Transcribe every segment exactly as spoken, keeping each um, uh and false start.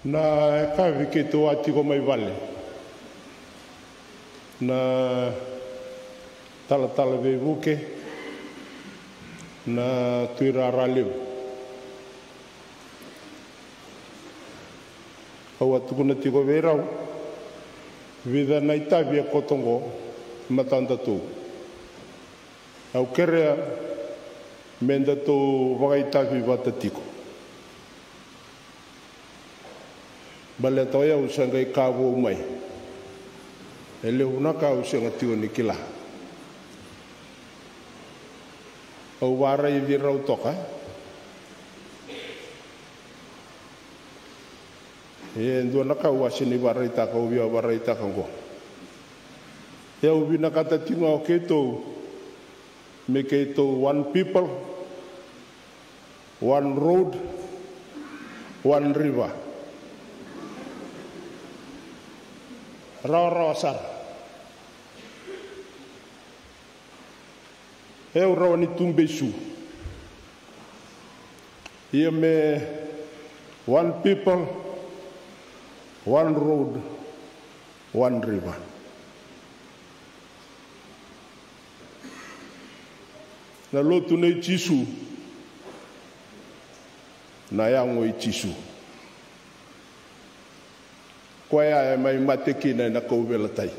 Na yakavi keitou a tiko mai vale na talatala veivuke na Tui Rara Levu. Au a tukuna tiko vei rau vica na itavi e koto oqo e matadatou. Au kerea me datou vakaitavi vata tiko. Baleta o yau sa qai ka vou mai. E levu na ka au sega tiko ni kila. Au varaici rau toka. E dua na ka au a sega ni varaitaka, au via varaitaka oqo. E au vinakata tiko ga o keitou me keitou one people, one road, one river. Rawarawa sara. E au rawa ni tu beisu. Ia me one people, one road, one river. Na lotu nei Jisu, na yago i Jisu. Koya e mai mate kina ena kauveilatai.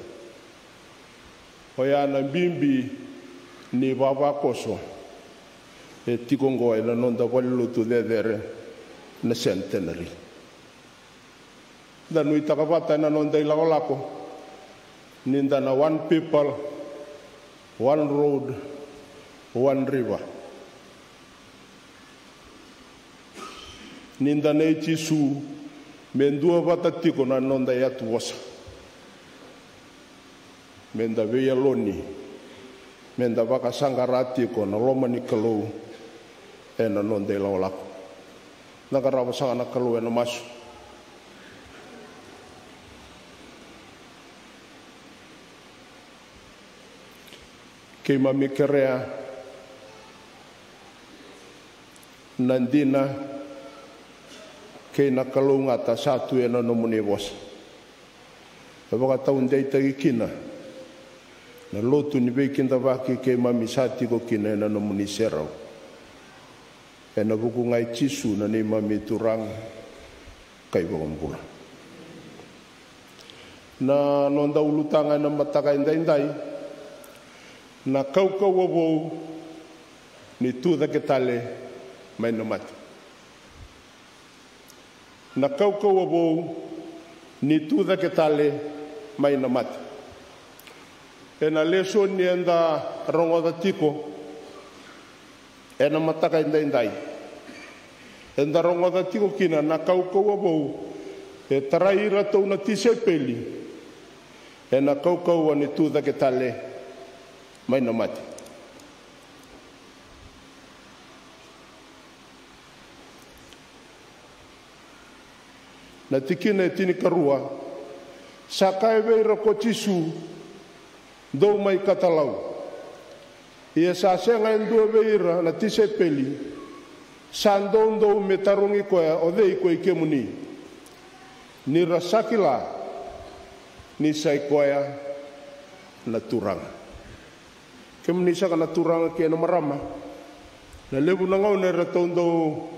Oya na bibi ni vavakoso e tiko oqo ena noda valenilotu cecere na Centenary. Da nuitaka vata ena noda ilakolako ni da na one people, one road, one river. Ni da nei Jisu me dua vata tiko na noda yatuvosa. Me da veiyaloni, me da vakasaqara tiko na loma ni Kalou ena noda ilakolako. Da qarava saka na Kalou ena masu. Keimami kerea na dina kei na kalougata sa tu ena nomuni vosa. E vakataudeitaki kina na lotu ni veikidavaki keimami sa tiko kina ena nomuni serau. Ena vuku ga i Jisu na neimami Turaga ka iVakabula. Na noda ulutaga ena mataka edaidai, na kaukauwa vou ni tucake tale mai na mate. Na kaukauwa vou ni tucake tale mai na mate. Ena lesoni eda rogoca tiko ena mataka edaidai, eda rogoca tiko kina na kaukauwa vou e tarai iratou na tisaipeli ena kaukauwa ni tucake tale mai na mate. Na tikina e tinikarua, sa kaya vei ira ko Jisu, "Dou mai katalau." Ia sa sega e dua vei ira na tisaipeli sa doudou me tarogi koya, "O cei ko i kemuni?" Ni ra sa kila ni sa i koya na Turaga. Kemuni saka na turaga kei na marama, na levu na gauna eratou dau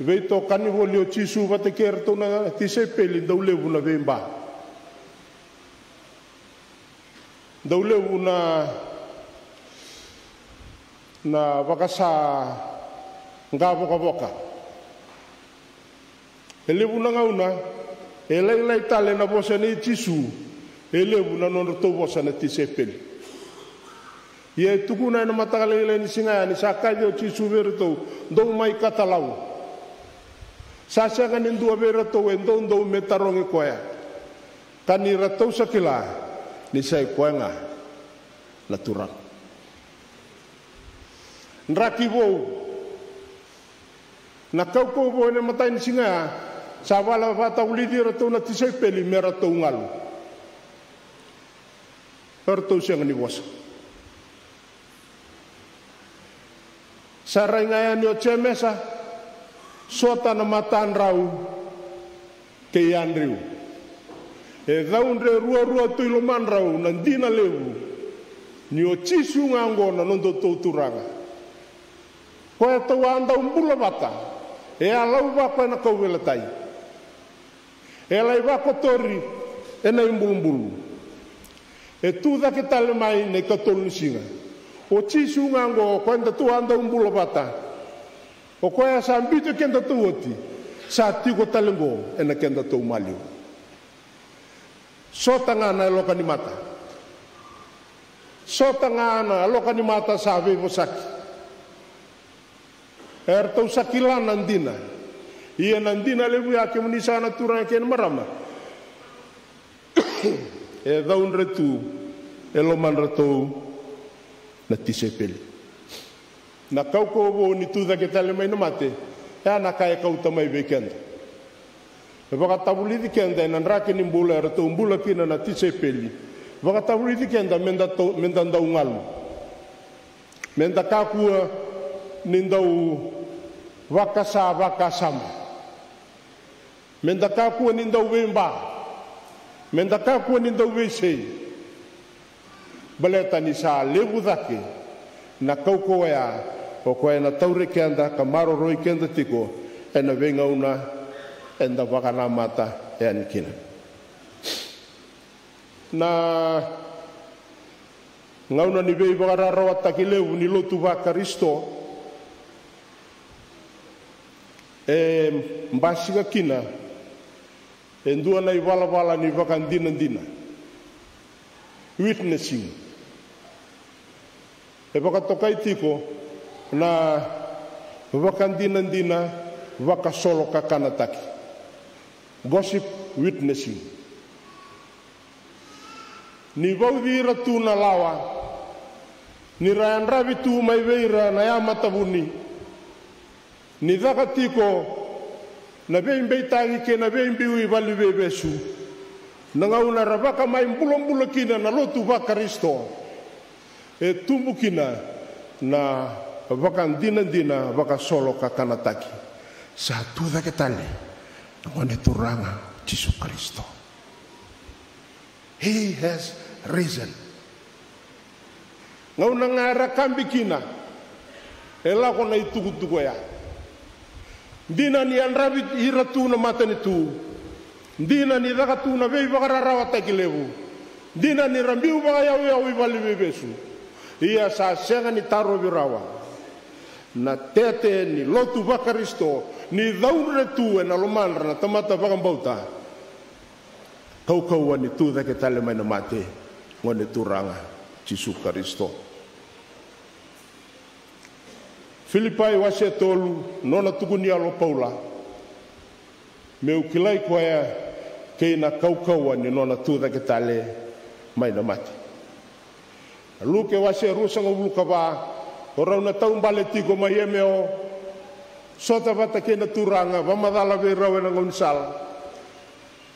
veitokani voli o Jisu vata kei iratou na tisaipeli, dau levu na veiba. Dau levu na, na vakasaqavokavoka. E levu na gauna e lailai tale na vosa nei Jisu, e levu na nodratou vosa na tisaipeli. Ia e tukuna ena mataka lailai ni siga ya ni sa kaci o Jisu vei iratou, "Dou mai katalau." Sa sega ni dua vei iratou e doudou me tarogi koya, ka ni ratou sa kila ni sa i koya ga na Turaga. Draki vou. Na kaukauwa vou ena matai ni siga ya, sa vala vatavulici iratou na tisaipeli me ratou galu. Eratou sega ni vosa. Sa rai ga yani o Jemesa, Sota na matadrau kei Adriu. E caudre ruarua tu i lomadrau na dina levu ni o Jisu ga oqo na nodatou Turaga. Koya tou a dau bula vata, e a lauvako ena kauveilatai. E lai vakotori ena ibulubulu. E tu cake tale mai na ikatolu ni siga. O Jisu ga oqo, o koya datou a dau bula vata. O koya sa biuta kedatou oti, sa tiko tale oqo ena kedatou maliwa. Sota ga na yaloka ni mata. Sota ga na yaloka ni mata sa veivosaki. Eratou sa kila na dina. Ia na dina levu ya, kemuni saka na turaga kei na marama, e caudre tu e lomadratou na tisaipeli. Na kaukauwa vou ni tucake tale mai na mate, e a na ka e kauta mai vei keda. E vakatavulici keda ena draki ni bula eratou bula kina na tisaipeli. Vakatavulici keda meda, meda dau galu. Meda kakua ni dau vakasa vakasama. Meda kakua ni dau veiba. Meda kakua ni dau veisei. Baleta ni sa levu cake na kaukauwa ya, o koya ena tauri keda ka maroroi keda tiko ena veigauna eda vakanamata yani kina. Na gauna ni veivakararawataki levu ni lotu vaKarisito, e basika kina e dua na ivalavala ni vakadinadina, witnessing. E vakatokai tiko na vakadinadina vakasolokakanataki, gossip witnessing. Ni vauci ira tu na lawa, ni ra yadravi tu mai vei ira na yamatavuni, ni caka tiko na veibeitaki kei na veibiu i valeniveivesu. Na gauna era vakamai bulabula kina na lotu vaKarisito, e tubu kina na vakadinadina vakasolokakanataki. Sa tucake tale na Gone Turaga Jisu Karisito. He has risen. Gauna ga era kabi kina, e lako na itukutuku oya. Dina ni yadravi ira tu na matanitu. Dina ni caka tu na veivakararawataki levu. Dina ni ra biu vakayauyau i valeniveivesu. Ia sa sega ni tarovi rawa na tete ni lotu vaKarisito ni caudre tu ena lomadra na tamata vakabauta. Kaukauwa ni tucake tale mai na mate, Gone Turaga Jisu Karisito. Filipai wase tolu, nona tukuni yalo o Paula, meu kilai koya kei na kaukauwa ni nona tucake tale mai na mate. Luke wase ruasagavulu ka va, o rau na taubale tiko mai Emeo, sota vata kei na Turaga, vakamacala vei rau ena gaunisala.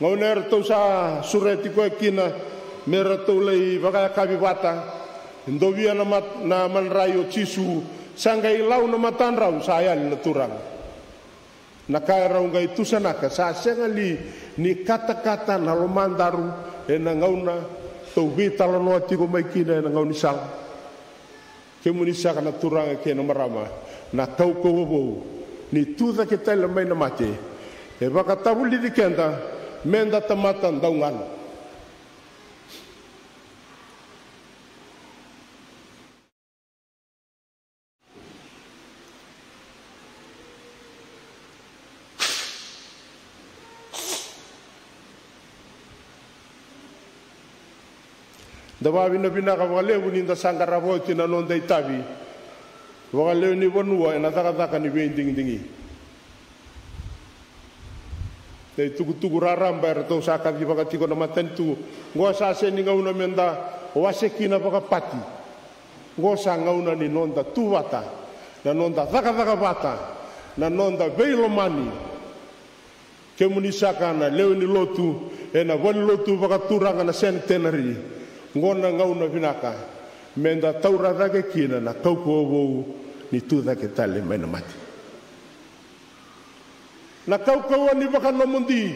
Gauna eratou sa sureti koya kina me ratou lai vakayakavi vata, dovia na, mat-, na madrai o Jisu, sa qai lau na matadrau, sa yali na Turaga. Na ka erau qai tusanaka, sa sega li ni katakata na lomadaru ena gauna tou veitalanoa tiko mai kina ena gaunisala? Kemuni saka na turaga kei na marama, na kaukauwa vou ni tucake tale mai na mate e vakatavulici keda meda tamata dau galu. Da vakavinavinaka vakalevu ni da sa qarava oti na noda itavi vakalewe ni vanua ena cakacaka ni veidigidigi. Na itukutuku raraba eratou sa kacivaka tiko na matanitu. Oqo sa sega ni gauna meda wase kina vakapati. Oqo sa gauna ni noda tu vata, na noda cakacaka vata, na noda veilomani. Kemuni saka na lewe ni lotu ena valenilotu vakaturaga na Centenary, oqo na gauna vinaka meda taura cake kina na kaukauwa vou ni tucake tale mai na mate. Na kaukauwa ni vakanomodi.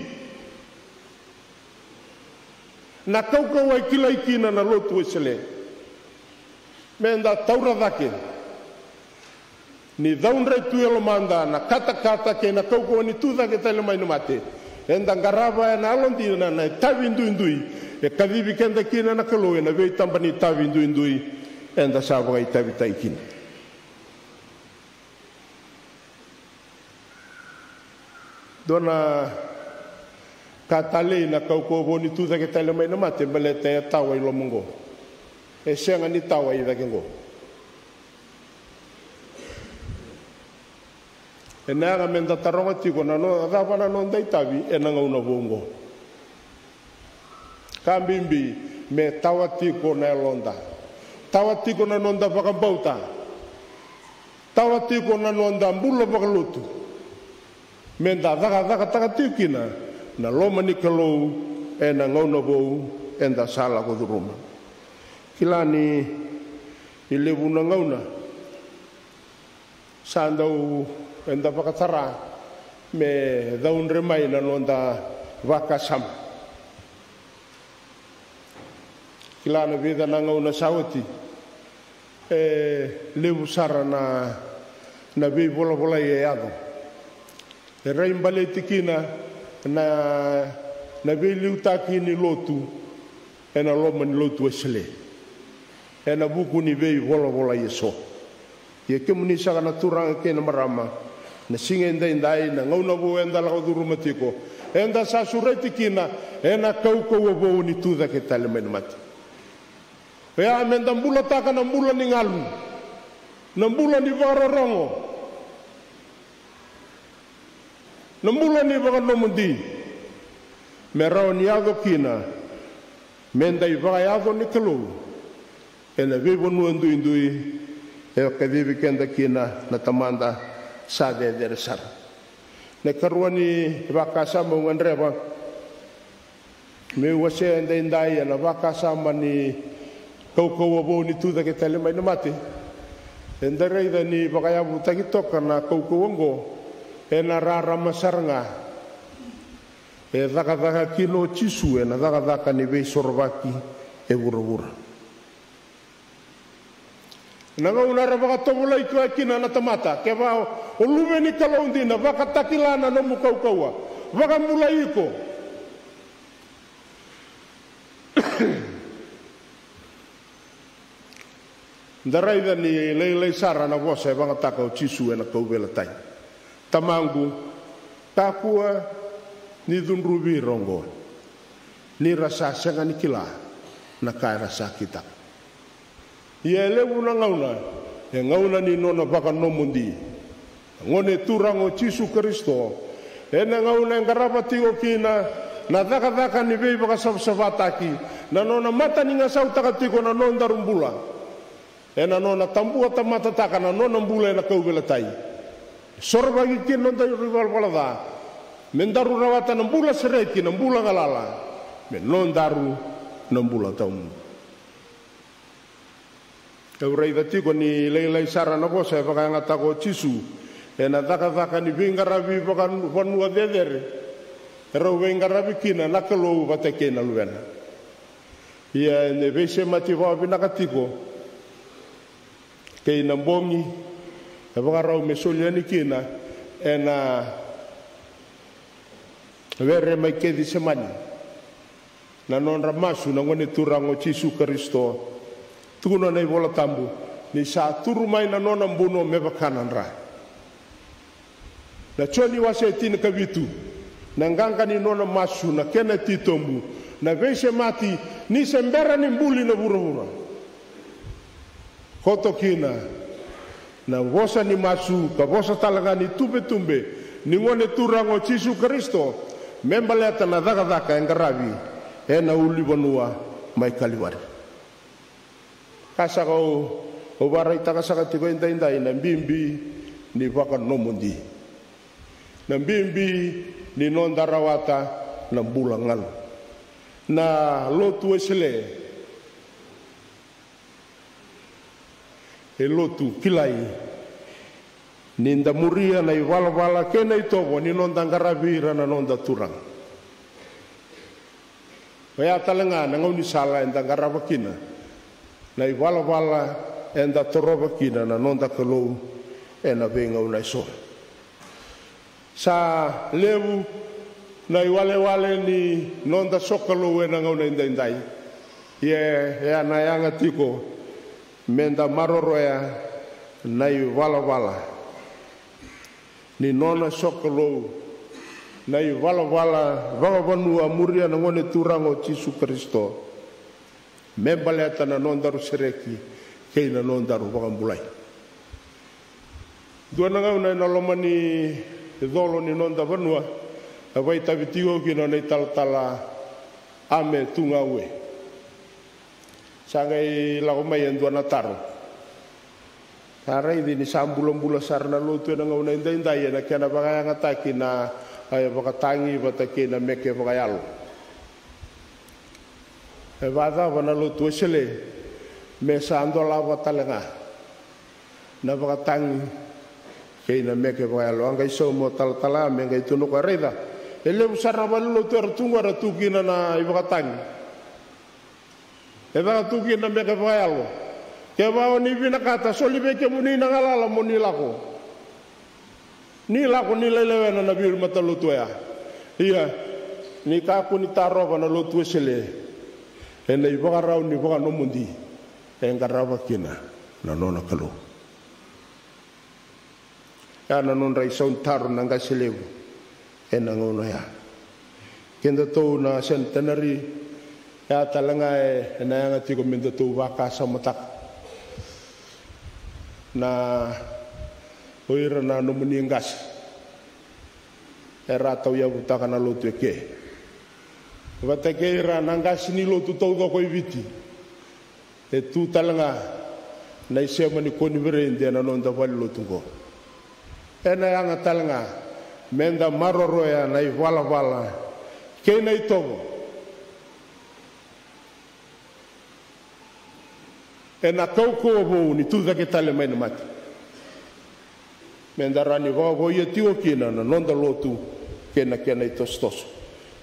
Na kaukauwa e kilai kina na lotu Wesele. Me da taura cake ni caudre tu e lomada na katakata kei na kaukauwa ni tu cake tale mai na mate. Eda qarava ena yalodina na itavi duidui e kacivi keda kina na Kalou ena veitaba ni itavi duidui eda sa vakaitavitaki kina. Dua na ka talei na kaukauwa vou ni tu cake tale mai na mate baleta e tawa i loma oqo. E sega ni tawa i cake oqo. Ena yaga me da taroga tiko na no, cava na noda itavi ena gauna vou oqo. Ka bibi me tawa tiko na yaloda. Tawa tiko na noda vakabauta. Tawa tiko na noda bula vakalotu. Me da cakacakataka tiko kina na loma ni Kalou ena gauna vou eda sa lako curuma. Kila ni levu na gauna sa dau eda vakatara me caudre mai na noda vakasama. Kila na vica na gauna sa oti e levu sara na, na veivolavolai e yaco. E rai baleti kina na, na veiliutaki ni lotu ena loma ni lotu Wesele ena vuku ni veivolavolai eso. Ia kemuni saka na turaga kei na marama, na siga edaidai, na gauna vou eda lako curuma tiko, eda sa sureti kina ena kaukauwa vou ni tu cake tale mai na mate. Oya me da bulataka na bula ni galu, na bula ni vakarorogo, na bula ni vakanomodi, me rawa ni yaco kina me da ivakayaco ni Kalou ena veivanua duidui e kacivi keda kina na Tamada sa cecere sara. Na ikarua ni vakasama au gadreva meu wasea edaidai ena vakasama ni kaukauwa vou ni tu cake tale mai na mate. Eda raica ni vakayavutaki toka na kaukauwa oqo ena rarama sara ga e cakacaka kina o Jisu ena cakacaka ni veisorovaki e vuravura. Na gauna era vakatovolai koya kina na tamata, kevaka o luve ni Kalou dina, vakatakila na nomu kaukauwa, vakabulai iko. Da raica ni lailai sara na vosa e vakayagataka o Jisu ena kauveilatai. Tamaqu, kakua ni cudruvi ira oqo, ni ra sa sega ni kila na ka era sa kitaka. Ia e levu na gauna, e gauna ni nona vakanomodi. Na Gone Turaga o Jisu Karisito, ena gauna e qarava tiko kina na cakacaka ni veivakasavasavataki, na nona matanigasautaka tiko na nodaru bula, ena nona tabuatamatataka na nona bula ena kauveilatai. Sorovaki kina nodaru ivalavala ca, me daru rawata na bula sereki, na bula galala, me nodaru na bula tawamudu. Au raica tiko ni lailai sara na vosa e vakayagataka o Jisu ena cakacaka ni veiqaravi vakavanua cecere e rau veiqaravi kina na Kalou vata kei na Luvena. Ia ena veisemati vakavinaka tiko kei na bogi e vakarau me soli yani kina ena were mai Kecisemani. Na nodra masu na Gone Turaga o Jisu Karisito. Tukuna na iVola Tabu ni sa turu mai na nona buno me vaka na dra. Na Joni wase tinikavitu, na qaqa ni nona masu, na kena titobu, na veisemati ni se bera ni buli na vuravura. Koto kina na vosa ni masu ka vosa tale ga ni tubetube ni Gone Turaga o Jisu Karisito me baleta na cakacaka e qaravi ena ulunivanua mai Kalivari. Ka saka au, au vakaraitaka saka tiko edaidai na bibi ni vakanomodi. Na bibi ni noda rawata na bula galu. Na lotu Wesele e lotu kilai ni da muria na ivalavala kei na itovo ni noda qaravi ira na noda Turaga. Oya tale ga na gaunisala eda qarava kina na ivalavala eda torova kina na noda Kalou ena veigauna eso. Sa levu na iwalewale ni noda sokalou ena gauna edaidai. Ia, e a na yaga tiko me da maroroya na ivalavala ni nona sokalou, na ivalavala vakavanua muria na Gone Turaga o Jisu Karisito, me baleta na nodaru sereki kei na nodaru vakabulai. Dua na gauna ena loma ni colo ni noda vanua, e vaitavi tiko kina na italatala Ame Tugaue. Sa qai lako mai e dua na taro. Sa raici ni sa bulabula sara na lotu ena gauna edaidai ena kena vakayagataki na, e, vakatagi vata kei na meke vakayalo. E vakacava na lotu Wesele me sa dolava tale ga na vakatagi kei na meke vakayalo? A qai sauma o talatala Ame, qai tukuna o koya, raica, e levu sara na valenilotu era tu qo era tu kina na ivakatagi. E caka tu kina na meke vakayalo. Kevaka o ni vinakata, soli vei kemuni na galala mo ni lako. Ni lako ni lai lewena na veimatalotu oya. Ia, ni kakua ni tarova na lotu Wesele ena ivakarau ni vakanomodi e qarava kina na nona Kalou. Ya na nodra isau ni taro na qase levu ena gauna ya. Kedatou na centenary, ya tale ga e, ena yaga tiko me datou vakasamataka na o ira na nomuni qase era tauyavutaka na lotu eke. Vata kei ira na qase ni lotu taucoko e Viti. E tu tale ga na isema ni koniferedi ena noda valenilotu oqo. Ena yaga tale ga me da maroroya na ivalavala kei na itovo ena kaukauwa vou ni tucake tale mai na mate. Me da rawa ni vakavouya tiko kina na noda lotu kei na kena itosotoso.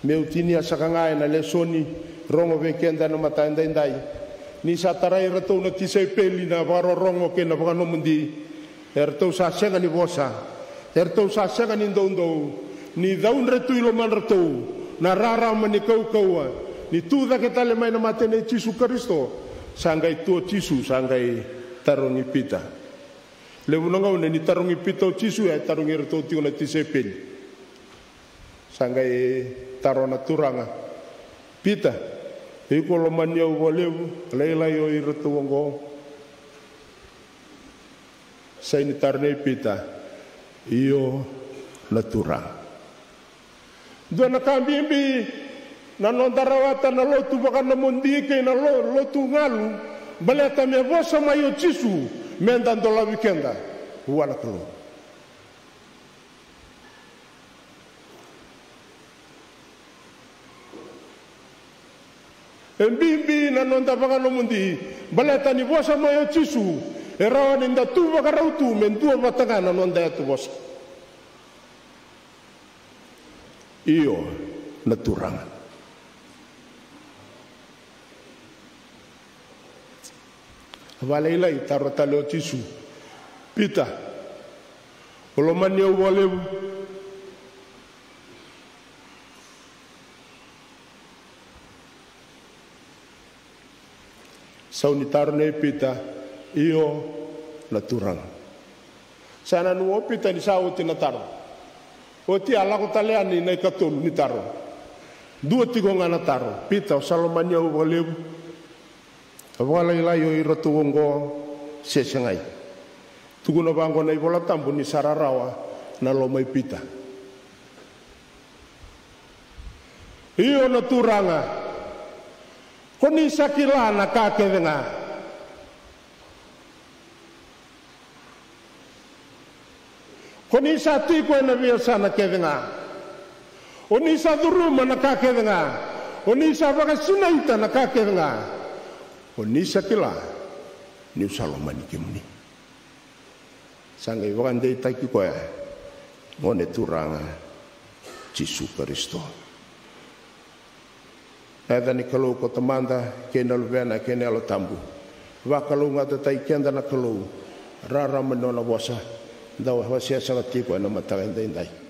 Meu tinia saka ga ena lesoni rogo vei keda ena mataka edaidai, ni sa tarai iratou na tisaipeli na vakarorogo kei na vakanomodi. Eratou sa sega ni vosa, eratou sa sega ni doudou, ni caudre tu i lomadratou na rarama ni kaukauwa ni tucake tale mai na mate nei Jisu Karisito. Sa qai tu o Jisu, sa qai tarogi Pita. Levu na gauna ni tarogi Pita o Jisu, e tarogi iratou tiko na tisaipeli. Sa qai taro na Turaga, Pita, iko lomani au vakalevu, lailai o iratou oqo? Sa ni taro nei Pita, io na Turaga. Dua na ka bibi na noda rawata na lotu vakanomodi kei na lo-, lotu galu, baleta me vosa mai o Jisu me da dolavi keda vua na Kalou. E bibi na noda vakanomodi, baleta ni vosa mai o Jisu, e rawa ni da tu vakarau tu me dua vata ga na noda yatu vosa. Io na Turaga. Vakalailai, taro tale o Jisu, Pita, o lomani au vakalevu? Sau ni taro nei Pita, io na Turaga. Sa nanuma o Pita ni sa oti na taro. Oti a lako tale yani na ikatolu ni taro. Dua tiko ga na taro, Pita, o sa lomani au vakalevu? Vakalailai o iratou oqo se segai? Tukuna vaqo na iVolatabu ni sa rarawa na loma i Pita. Io na Turaga, ko ni sa kila na ka kece ga. Ko ni sa tiko ena veiyasana kece ga. O ni sa curuma na ka kece ga. O ni sa vakasinaita na ka kece ga. O ni sa kila niu sa lomani kemuni. Sa qai vakadeitaki koya, Gone Turaga Jisu Karisito. Na yaca ni Kalou ko Tamada, kei na Luvena, kei na Yalo Tabu. Vakalougatataki keda na Kalou. Rarama ni nona vosa. Da wasea sara tiko ena mataka edaidai.